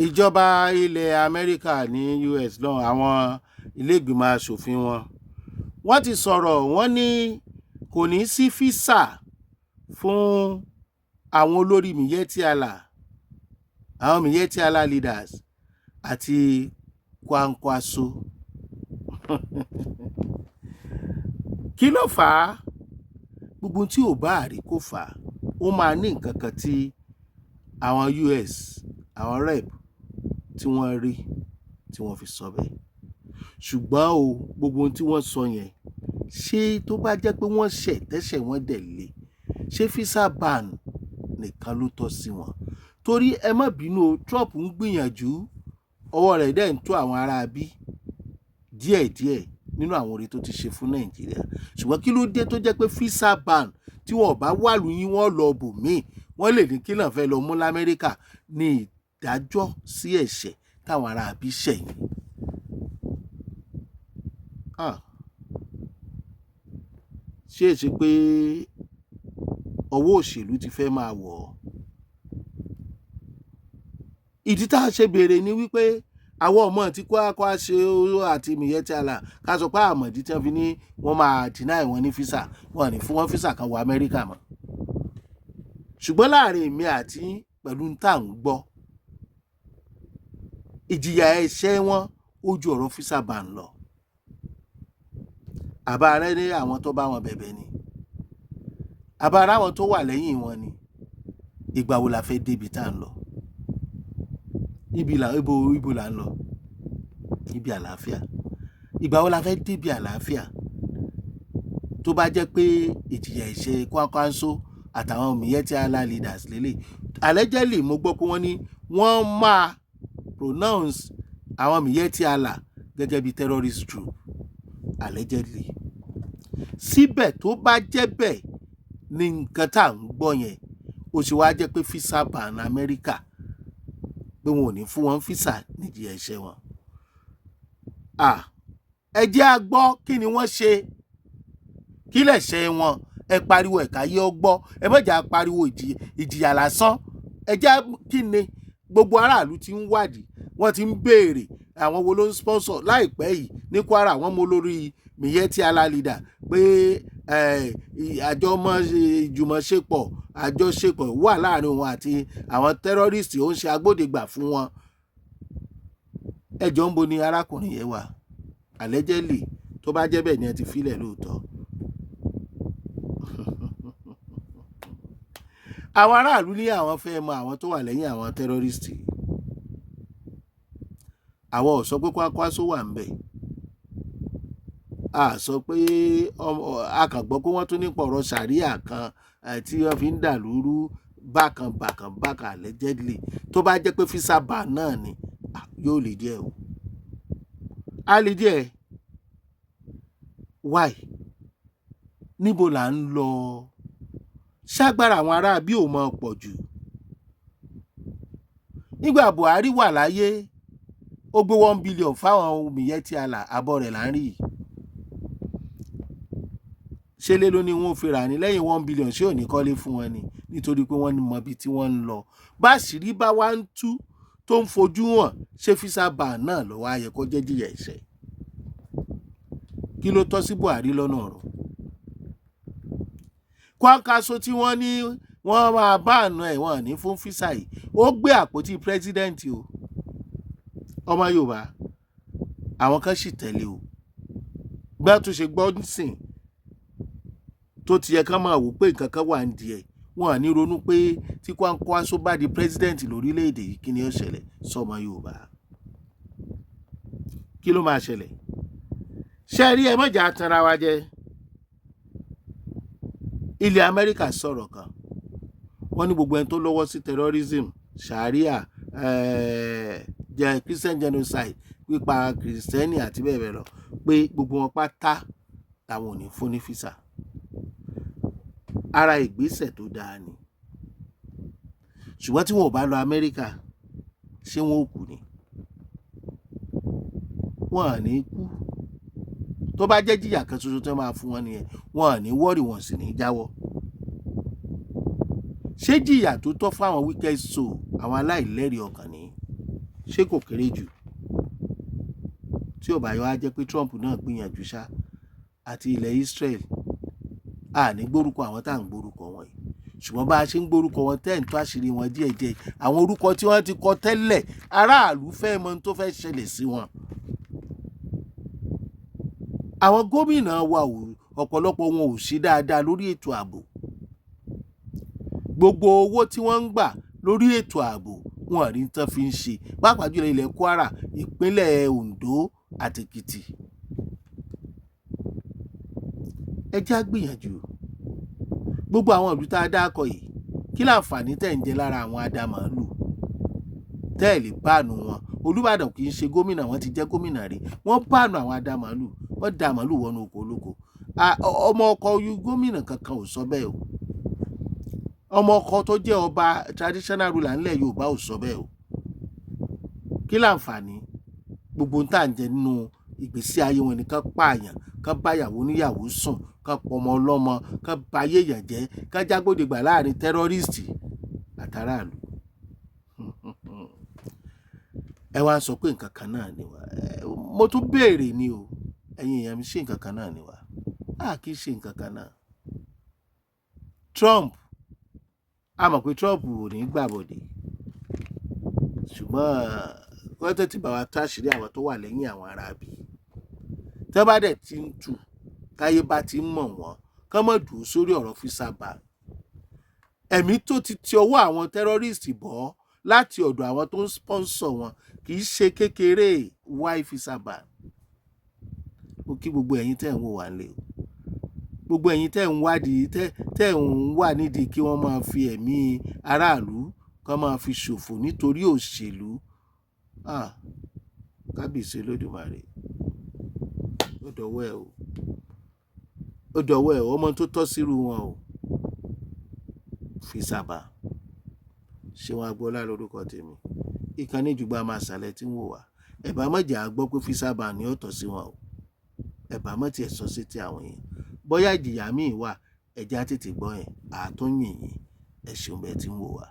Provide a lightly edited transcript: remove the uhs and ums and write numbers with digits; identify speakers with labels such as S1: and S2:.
S1: Ìjọba ilẹ̀ Amẹ́ríkà ní US náà, àwọn ilé ìgbìmọ̀ asòfin wọn, wọ́n ti sọ̀rọ̀. Wọ́n ní kò ní sí visa fún àwọn olórí Miyetti Allah, àwọn Miyetti Allah leaders àti Kwankwaso. Kí ló fà á? Gbogbo tí ò bá rí kó fà á, ó máa ní nǹkan kan tí àwọn US, àwọn rep tí wọ́n rí tí wọ́n fi sọ bẹ́ẹ̀. Ṣùgbọ́n o, gbogbo ohun tí wọ́n sọ yẹn, ṣé tó bá jẹ́ pé wọ́n ṣẹ̀ tẹ́ṣẹ̀ wọ́n dẹ̀ le, ṣé visa ban nìkan ló tọ́ sí wọn? Torí ẹ má bínú o, Trump ń gbìyànjú, ọwọ́ rẹ̀ dẹ̀ ń tó àwọn ará bí díẹ̀díẹ̀ nínú àwọn oore tó ti ṣe fún Nàìjíríà. Ṣùgbọ́n kí ló dé tó jẹ́ pé visa ban, tí wọn ò bá wà lóyún, wọn lọ bòmíì, wọ́n lè ní kí náà fẹ́ lọ mú l'Amẹ́ríkà ní ìdájọ́ sí ẹ̀ṣẹ̀ táwọn ará bí ṣẹ̀yìn? Ah. Ṣé è ṣe pé ọwọ́ òṣèlú ti fẹ́ máa wọ̀ ọ́? Ìdí tá a ṣe béèrè ni wípé àwọn ọmọ tí Kwankwaso àti Miyetti Allah, ká sọ pé àmọ̀dí tí wọ́n fi ní wọ́n máa deny wọn ní visa, wọn ní fún wọn visa kan wọ Amẹ́ríkà mọ́. Ṣùgbọ́n láàrin èmi àti pẹ̀lú tá à ń gbọ́, ìjìyà ẹ̀ṣẹ̀ wọn ó ju ọ̀rọ̀ visa ban lọ. Àbá rẹ ní àwọn tó bá wọn bẹ̀bẹ̀ ni, àbá ara àwọn tó wà lẹ́yìn wọn ni. Ìgbà wo la fẹ́ débi tá à ń lọ? Ibi là ibo, ibo là ń lọ? Ibi àlàáfíà. Ìgbà wo la fẹ́ débi àlàáfíà? Tó bá jẹ́ pé ìjìyà ẹ̀ṣẹ̀ Kwankwaso àtàwọn Miyetti Allah leaders lélẹ̀, allegedly mo gbọ́ pé wọ́n ní wọ́n máa pronounce àwọn Miyetti Allah gẹ́gẹ́ bí terrorist group, allegedly. Síbẹ̀, tó bá jẹ́ bẹ́ẹ̀ ní nǹkan tá à ń gbọ́ yẹn, ó sì wá jẹ́ pé visa ban Amẹ́ríkà, pé wọn ò ní fún wọn visa nídìí ẹ̀ṣẹ̀ wọn. Ẹ jẹ́ a gbọ́, kí ni wọ́n ṣe? Kí lẹ̀ṣẹ̀ wọn? Ẹ pariwo ẹ̀ka yé ọ gbọ́. Ẹ má jà pariwo ìjìyà lásán. Ẹ jẹ́ kí ni gbogbo aráàlú ti ń wádìí, wọ́n ti ń béèrè àwọn wo ló ń sponsor. Láìpẹ́ yìí ní Kwara, wọ́n mú lórí Miyetti Allah leader pé àjọ ọmọ ìjùmọ̀ṣepọ̀, àjọṣepọ̀ wà láàrin òun àti àwọn terrorist, ó ń ṣe agbódegbà fún wọn. Ẹjọ́ ń bo ni arákùnrin yẹn wà? Allegedly, tó bá jẹ́ bẹ́ẹ̀ ni, ẹ ti filẹ̀ lóòótọ́. Àwọn aráàlú ní àwọn fẹ́ mọ àwọn tó wà lẹ́yìn àwọn terrorist. Àwọn ò sọ pé Kwankwaso wà ń bẹ̀, a sọ pé a kàn gbọ́ pé wọ́n tún nípa ọ̀rọ̀ sàríà kan tí wọ́n fi ń dà lúrú bákan bákan bákan. Allegedly, tó bá jẹ́ pé visa ban náà ni, yóò lè díẹ̀ o, á lè díẹ̀. Why? Níbo là ń lọ? Ṣágbára àwọn ará bí ò mọ pọ̀ jù? Nígbà Buhari wà láyé, ó gbé 1 billion fáwọn Miyetti Allah, àbọ̀ rẹ̀ là ń rí yìí. Ṣé lé ló ní wọ́n fi rà ní lẹ́yìn 1 billion? Ṣé ò ní kọ́lé fún wọn ni? Nítorí pé wọ́n mọ ibi tí wọ́n ń lọ. Bá àṣírí bá wá ń tú tó ń fojú hàn, ṣé visa ban náà lọ́wọ́ á yẹ kó jẹ́ jìyà ẹ̀ṣẹ̀? Kí ló tọ́ sí Buhari lọ́nà ọ̀rọ̀ Kwankwaso tí wọ́n ní wọ́n máa bá àna ẹ̀, wọ́n ní fún visa yìí? Ó gbé àpótí president o. Ọmọ Yorùbá, àwọn kan sì tẹ̀lé o. Gbọ́n tó ṣe gbọ́ sìn tó ti yẹ ká máa wò pé nǹkan kan wà ń di ẹ̀, wọn à ní ronú pé tí Kwankwaso bá di president lórílẹ̀‐èdè yìí, kí ni ó ṣẹlẹ̀ sọmọ Yorùbá? Kí ló máa ṣẹlẹ̀? Ṣe rí, ẹ mọ̀jà tanra wa jẹ. Ilẹ̀ Amẹ́ríkà sọ̀rọ̀ kan, wọ́n ní gbogbo ẹni tó lọ́wọ́ sí terrorism, sharia, Christian genocide, pípa Kìrìsìtẹ́nì àti bẹ́ẹ̀ bẹ́ẹ̀ lọ, pé gbogbo wọn pátá làwọn ò ní fún ní visa. Ara ìgbésẹ̀ tó dáa ni. Ṣùgbọ́n tí wọn ò bá lọ Amẹ́ríkà, ṣé wọn ò kú ni? Wọn à ní kú. Tó bá jẹ́ jìyà kan ṣoṣo tó máa fún wọn nìyẹn, wọn à ní worry, wọn sì ní jáwọ́. Ṣé jìyà tó tọ́ fún àwọn wicked soul, àwọn aláìlẹ́rìí ọkàn ní? Ṣé kò kéré jù? Tí ò bá yọ á jẹ́ pé Trump náà gbìyànjú ṣá àti ilẹ̀ Israel. A ní gbórúkọ àwọn tá à ń gbórúkọ wọn yìí, ṣùgbọ́n bá a ṣe ń gbórúkọ wọn tẹ́ ń tó àṣírí wọn díẹ̀díẹ̀, àwọn orúkọ tí wọ́n ti kọ tẹ́lẹ̀, aráàlú fẹ́ mọ ohun tó fẹ́ ṣẹlẹ̀ sí wọn. Àwọn gómìnà wa ò, ọ̀pọ̀lọpọ̀ wọn ò ṣe dáadáa lórí ètò ààbò. Gbogbo owó tí wọ́n ń gbà lórí ètò ààbò, wọn rí tán fi ń ṣe, pàápàá jùlọ ilẹ̀ Kwara, ìpínlẹ̀ Ondo àti Èkìtì. Ẹ jẹ́ á gbìyànjú. Gbogbo àwọn ìlú tá a dákọ yìí, kí láǹfààní tẹ̀ ń jẹ lára àwọn adamàálù tẹ́ ẹ̀ lè báànù wọn? Olúbàdàn kì í ṣe gómìnà, wọ́n ti jẹ́ gómìnà rí. Wọ́n báànù àwọn adamàálù, wọ́n da màálù wọnú oko olóko. Ọmọ ọkọ gómìnà kankan ò sọ bẹ́ẹ̀ o. Ọmọ ọkọ tó jẹ́ ọba, traditional ruler ńlẹ̀ Yorùbá, ò sọ bẹ́ẹ̀ o. Kí láǹfààní gbogbo ń tà ń jẹ nínú ìgbésí ayé wọn? Nìkan pààyàn, kán báyàwó níyàwó sùn, kán pọmọ ọlọ́mọ, kán bayé èèyàn jẹ́, kán jágbódegbà láàrin terrorist àtàràlù. Ẹ wá ń sọ pé nǹkan kan náà ni wá. Mo tún béèrè ni o, ẹ̀yin èèyàn mi, ṣé nǹkan kan náà ni wá? A kì í ṣe nǹkan kan náà. Trump, a mọ̀ pé Trump ò ní gbàbọ̀dè, ṣùgbọ́n wọ́n tètè bá wa tó àṣírí àwọn tó wà lẹ́yìn àwọn aráabí. Tẹ́ bá dẹ̀ ti ń tù, táyé bá ti ń mọ̀ wọ́n, kán mọ̀ dùn sórí ọ̀rọ̀ visa ban. Ẹ̀mí tó ti ti ọwọ́ àwọn terrorist bọ́ láti ọ̀dọ̀ àwọn tó ń sponsor wọn kì í ṣe kékeré. Why visa ban? Mo kí gbogbo ẹ̀yin tẹ́ ń wò wá lé o, gbogbo ẹ̀yin tẹ́ ń wádìí, tẹ́ ń wà nídìí kí wọ́n máa fi ẹ̀mí aráàlú kán máa fi ṣòfò nítorí òṣèlú. Ah, Kábíyèsí Olódùmarè, ó dọwọ́ ẹ o, ó dọwọ́ ẹ o. Ọmọ tó tọ́ sírú wọn o fi sábà ṣé wọn. Agboola lórúkọ tèmi. Ìkànnì Jùgbà máa ṣàlẹ̀ tí ń wò wá. Ẹ̀bá mọ̀jà gbọ́ pé visa ban ni ó tọ́ sí wọn o. Ẹ̀bá mọ̀ tiẹ̀ sọ sí ti àwọn èèyàn, bóyá ìjìyà míì wà, ẹ̀já tètè gbọ́ yẹn àtúnyìnyín. Ẹ ṣeun bẹ́ẹ̀ tí ń wò wá.